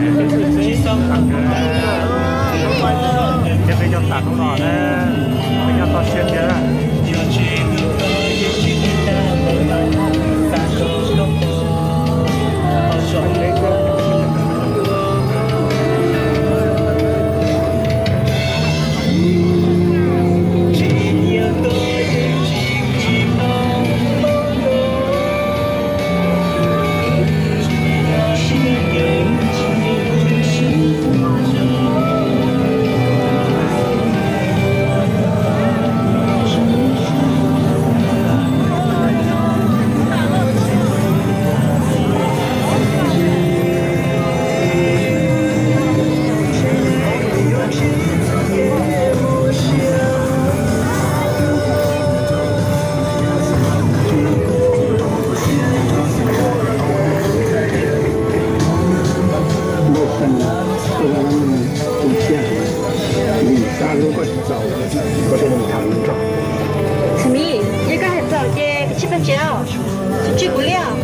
Ces peb cov tam hnub no ne, peb nyob toj siab thiab. Txhiv Mis, yog koj hais txog ces kav tsij pab ntsev os, tsis tswj kuv li os.